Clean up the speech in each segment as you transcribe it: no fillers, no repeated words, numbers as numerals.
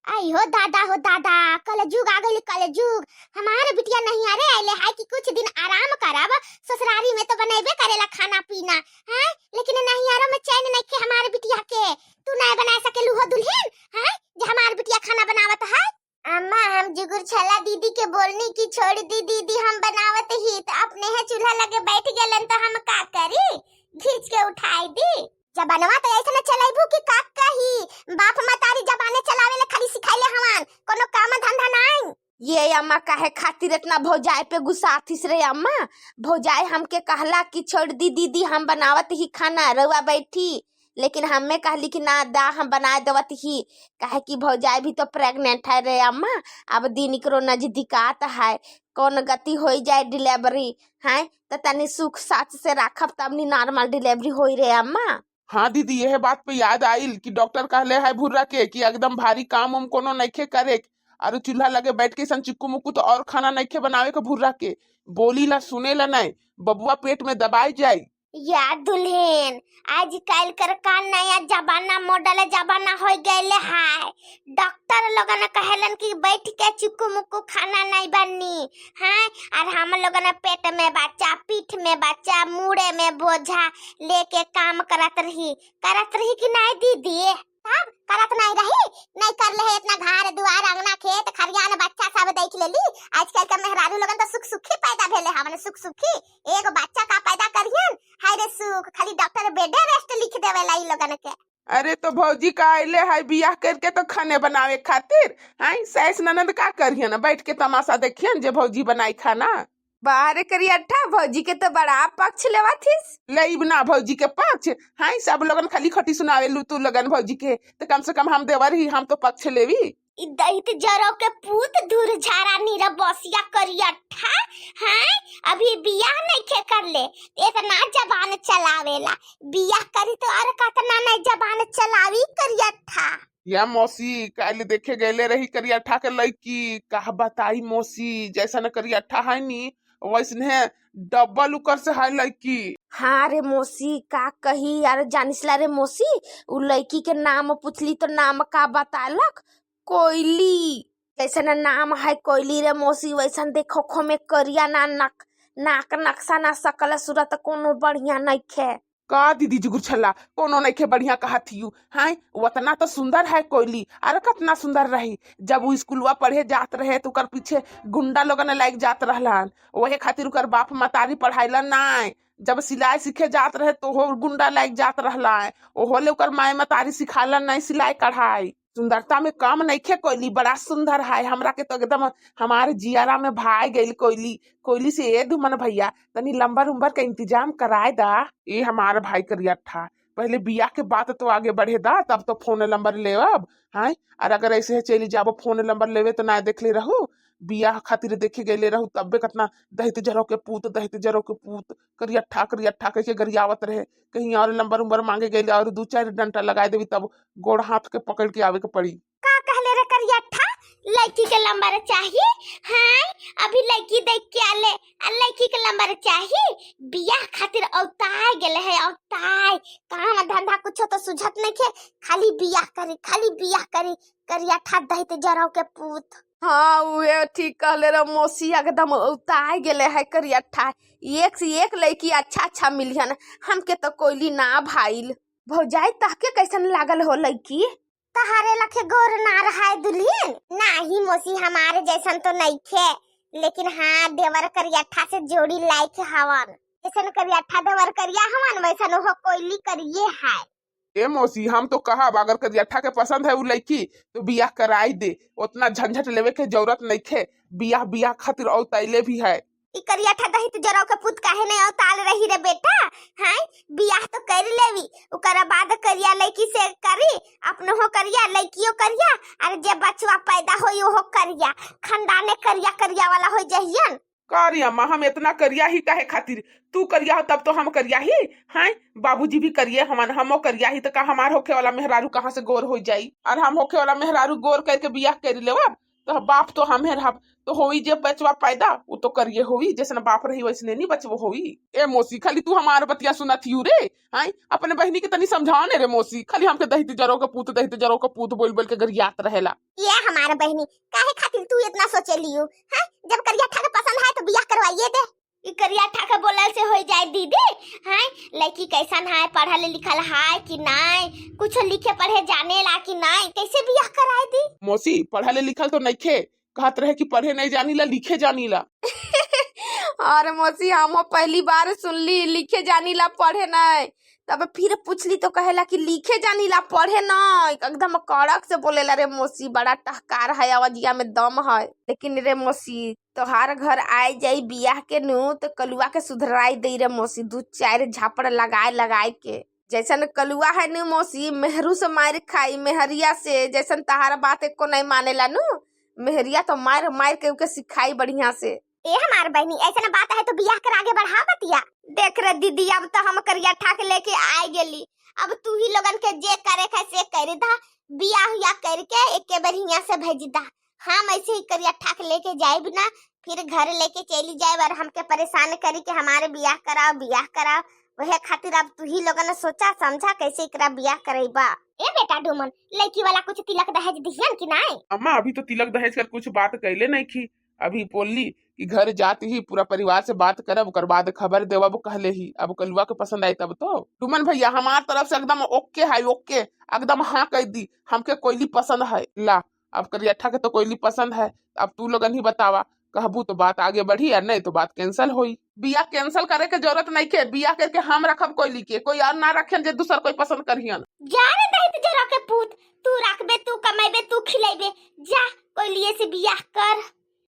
आई हो दादा हो दादा, कलजुग आ गइल कलजुग। हमारे बिटिया नहीं आ रे आइले है कि कुछ दिन आराम करब, ससुरारी में तो बनेबे करेला खाना पीना हैं, लेकिन नहीं आरो में चैन नहीं के हमारे बिटिया के। तू नहीं बना सकेलू हो दुल्हन हैं, जे हमारे बिटिया खाना बनावत है। अम्मा हम जुगुर छला दीदी के बोलनी की छोड़ दी दीदी हम बनावत ही, तो अपने है चूल्हा लगे बैठ गेलन तो हम का करी, खींच के उठाई दी। जबानवा तो ऐसा न चलाइबू कि का कही, बाप मतारी जबाने चलावे ले खाली सिखाइले हवन, कोनो काम धंधा नहीं। ये अम्मा काहे खातिर इतना भौजाई पे गुस्सा रे अम्मा? भौजाई हमके कहला कि छोड़ दी दीदी हम बनावत ही खाना, रउआ बैठी, लेकिन हमें कहली कि ना दा हम बना देवत ही, काहे कि भौजाई भी तो प्रेग्नेंट है रे अम्मा। अब दिन करो नजदीकात है, कौन गति हो जाए डिलीवरी है, तो तनी सुख साच से राखब तब नी नॉर्मल डिलीवरी होई रे अम्मा। हाँ दीदी, यह बात पे याद आइल कि डॉक्टर कहले है भुर्रा के कि एकदम भारी काम उम कोनो नइखे करे, और चूल्हा लगे बैठ के सन चिक्कू मुक्कू तो और खाना नइखे बनावे के। भुर्रा के बोली ला सुने ला नहीं, बबुआ पेट में दबाई जाई। या दुल्हन, आजकल कर का नया जमाना मॉडल जमाना हो गए है। डॉक्टर लोगन कहेलन कि बैठ के चिक्कू मुक्कू खाना नहीं बनी है, और हम लोगन पेट में बच्चा, पीठ में बच्चा, मुड़े में बोझा लेके काम करत रही कि नहीं दीदी? तब करत नहीं रही, नहीं कर ले इतना घर दुआर अंगना खेत खरियान बच्चा सब देख लेली। आजकल के मेहरारू लोगन तो सुख सुखी पैदा भेले हवन, सुख सुखी एगो बच्चा का पैदा करियन, हाय रे सुख, खाली डॉक्टर बेडे रेस्ट लिख देवेला ई लोगन के। अरे तो भौजी का आइले है बियाह करके तो खाने बनावे खातिर हाय, सास ननद का करियन, बैठ के तमाशा देखियन जे भौजी बनाई खाना। बाहर करियठा भौजी के तो बड़ा पक्ष लेवा थीस। लेब ना भौजी के पक्ष हाय, सब लोगन खाली खटी सुनावे लू तू लगन भौजी के, तो कम से कम हम देवर ही हम तो पक्ष लेवी। ई दहित जरो के पूत दूर झारा नीरा बसिया करियठा हैं, अभी बियाह नहीं खे कर ले इतना जबान चलावेला, बियाह करी तो और कतना नहीं जबान चलावी करियठा। या मौसी काल देखे गए रही करियठा के लड़की, कहा बताई मौसी, जैसा न करियठा है नी वैसने डबल उकर से है लड़की। हाँ रे मौसी का कही यार, जानिसला रे मौसी, उ लड़की के नाम पूछली तो नाम का बतालक, कोयली। जैसन नाम है कोयली रे मौसी, वैसन देखो खो में करिया ना नक नाक नक्शा ना सकल सूरत कोनो बढ़िया नइखे। का दीदी जुगुर छल्ला कोनो नइखे बढ़िया कहा थियू हाय, उतना तो सुंदर है कोयली, अरे कतना सुंदर रही। जब वो स्कूलवा पढ़े जात रहे तो उकर पीछे गुंडा लोगन लाग जात रहलन, वही खातिर उकर बाप मतारी पढ़ाइलन नाय। जब सिलाई सीखे जात रहे तो हो गुंडा लाग जात रहला, ओहो ले उकर माय मतारी सिखालन नहीं सिलाई कढ़ाई। सुंदरता में कम नइखे कोयली, बड़ा सुंदर है, हमरा के तो एकदम हमारे जियारा में भाई गइल कोयली। कोयली से ए दुमन भैया तनी लंबर उम्बर के इंतजाम कराए दा, ये हमारा भाई करियठा पहले बियाह के बात तो आगे बढ़े दा, तब तो फोन नंबर लेवब हाय। और अगर ऐसे चली जाबो फोन नंबर लेवे तो ना देखले रहू, बियाह खातिर देखे गए रहू तब्बे कतना दहित जरो के पूत दहित जरो के पूत करियठा करियठा कह के गरियावत रहे। कहीं और नंबर उम्बर मांगे गए और दू चार डंटा लगाए देवी तब गोड़ हाथ के पकड़ के आवे के पड़ी। का कहले रे करियठा, लड़की के नंबर चाहिए हाय, अभी लड़की देख के आले आ लड़की के नंबर चाहिए, बियाह खातिर औताय गेले है औताय, काम धंधा कुछ तो सुझत नहीं खे, खाली बियाह करी खाली बियाह करी करियठा दहित जराव के पूत। हाँ उहे ठीक कहले रे मौसी, एकदम उतार गेले है करियठा, एक से एक लड़की अच्छा अच्छा मिलियन, हमके तो कोयली ना भाईल। भौजाई तहके कैसन लागल हो लड़की? तहारे लखे गोर ना रहा है दुल्हन नाही मौसी, हमारे जैसन तो नहीं खे, लेकिन हाँ देवर करियठा से जोड़ी लायक हवन, जैसन करियठा देवर करिया हवन वैसन ओहो कोयली करिए है। ए मौसी हम तो कहब अगर करियठा के पसंद है उ लड़की तो बियाह कराई दे, उतना झंझट लेवे के जरूरत नहीं खे, बियाह बियाह खातिर और तैले भी है। ई करियठा दहित जराव के पुत काहे नहीं अवताल रही रे बेटा हाय, बियाह तो कर लेवी ओकरा बाद करिया लड़की से करी, अपनो हो करिया लड़कियों करिया, अरे जे बचवा पैदा होई ओहो करिया, खानदाने करिया करिया वाला हो जहियन। करिया माँ हम इतना करिया ही काहे खातिर, तू करिया हो तब तो हम करिया ही हैं, बाबूजी भी करिए हमन हमो करिया ही, तो का हमार होखे वाला मेहरारू कहाँ से गोर हो जाई, और हम होखे वाला मेहरारू गोर करके बियाह कर लेवब तो बाप तो हमें रहब, तो होई जे बचवा पैदा वो तो करिए होई, जैसन बाप रही वैसने नहीं बचवो होई। ए मौसी खाली तू हमार बतिया सुनत हियू रे, हाय अपने बहनी के तनी समझाओ ने रे मौसी, खाली हमके दहित जरो के पूत दहित जरो के पूत बोल बोल के गरियात रहेला। ये हमारे बहनी काहे खातिर तू इतना सोचे लियो? हाँ, जब करिया ठा के पसंद है तो बियाह करवाइए दे। ई करिया ठा के बोलल से हो जाए दीदी? हाँ, लड़की कैसन है, पढ़ल लिखल है कि नहीं, कुछ लिखे पढ़े जाने ला कि नहीं, कैसे बियाह कराए दी? मौसी पढ़ले लिखल तो नइखे, कहत रहे कि पढ़े नहीं जानी ला लिखे जानी ला। और मौसी हम पहली बार सुनली लिखे जानी ला पढ़े नहीं। तब फिर पूछली तो कहेला कि लिखे जानी ला पढ़े नहीं, एकदम कड़क से बोलेला रे मौसी, बड़ा टहकार है, आवाजिया में दम है। लेकिन रे मौसी तोहार घर आए जाई बियाह के नु तो कलुआ के सुधराई दई रे मौसी, दू चार झापड़ लगाए लगाए के। जैसन कलुआ है नु मौसी, मेहरू से मार खाई मेहरिया से, जैसन तहार बात एको नहीं मानेला नु मेहरिया, तो मार मार के उके सिखाई बढ़िया से। ए हमार बहनी ऐसा ना बात है तो बियाह कर आगे बढ़ा बतिया। देख रे दीदी अब तो हम करिया ठाक लेके आए गेली, अब तू ही लोगन के जे करे के से कर दा, बियाह हुआ करके एके बेर हियां से भेज दा। हम ऐसे ही करिया ठाक लेके जाए ना फिर घर लेके चली जाए और हमके परेशान करी के हमारे बियाह कराओ बियाह कराओ, वह खातिर अब तू ही लोगन सोचा समझा कैसे एकरा बियाह करेबा। ए बेटा डुमन, लड़की वाला कुछ तिलक दहेज दिहन कि नहीं? अम्मा अभी तो तिलक दहेज कर कुछ बात कैले नहीं थी, अभी बोली कि घर जाते ही पूरा परिवार से बात करब, ओकर बाद खबर देवब कहले ही। अब कलुआ के पसंद आई तब तो। डुमन भैया हमार तरफ से एकदम ओके है, ओके एकदम हाँ कह दी, हमके कोयली पसंद है। ला अब करियठा के तो कोयली पसंद है, अब तू लोगन ही बतावा, कहबू तो बात आगे बढ़ी या नहीं तो बात कैंसिल होई। बिया कैंसिल करे के जरूरत नहीं के, बिया करके हम रखब कोयली के, कोई और ना रखेन जे दूसर कोई पसंद करियन। जा रे दहित जरा के पूत, तू रखबे तू कमेबे तू खिलेबे, जा कोई लिए से बियाह कर,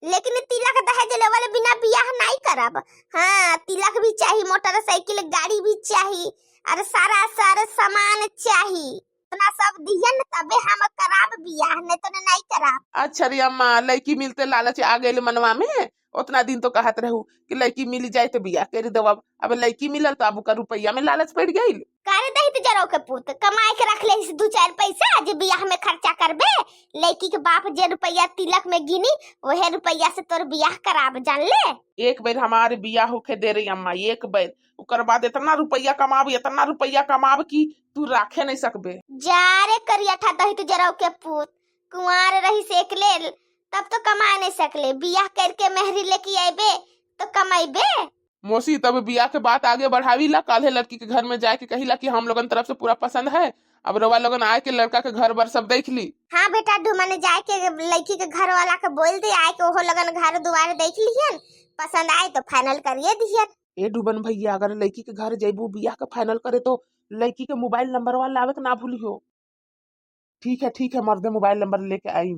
लेकिन तिलक दहेज लेवल बिना बियाह नहीं करब। हाँ तिलक भी चाहिए, मोटरसाइकिल गाड़ी भी चाहिए और सारा सारा सामान चाहिए, इतना सब दिहन तबे हम कराब बियाह, नहीं तो नहीं कराब। अच्छा रे अम्मा, लड़की मिलते लालच आ गए मनवा में, उतना दिन तो कहत रहू कि लड़की मिल जाए तो बियाह कर देवब, अब लड़की मिलल तो अब ओकर रुपया में लालच पड़ गई। करे दहित जरो के पूत, कमाए के रख ले दू चार पैसा जे बियाह में खर्चा करबे, लड़की के बाप जे रुपया तिलक में गिनी वहे रुपया से तोर बियाह कराब, जान ले। एक बेर हमारे बियाह होके दे रही अम्मा, एक बेर, ओकर बाद इतना रुपया कमाब इतना रुपया कमाब कि तू राखे नहीं सकबे। जा रे करियठा दहित जरो के पूत, कुंवार रही से एकले तब तो कमा नहीं सकले, बियाह करके मेहरी लेके आइबे तो कमाइबे। मौसी तब बियाह के बात आगे बढ़ावी ला, काल्हे लड़की के घर में जाके कहिला कि हम लोगन तरफ से पूरा पसंद है, अब रवा लोगन आए के लड़का के घर बर सब देख ली। हाँ बेटा डुमन जाए के लड़की के घर वाला के बोल दे आए के ओहो लगन घर दुआर देख लिहन, पसंद आए तो फाइनल करिए दिहन। ए डुबन भैया अगर लड़की के घर जैबू बियाह के फाइनल करे तो लड़की के मोबाइल नंबर वाला लावे के ना भूलियो। ठीक है मर्दे मोबाइल नंबर लेके आई।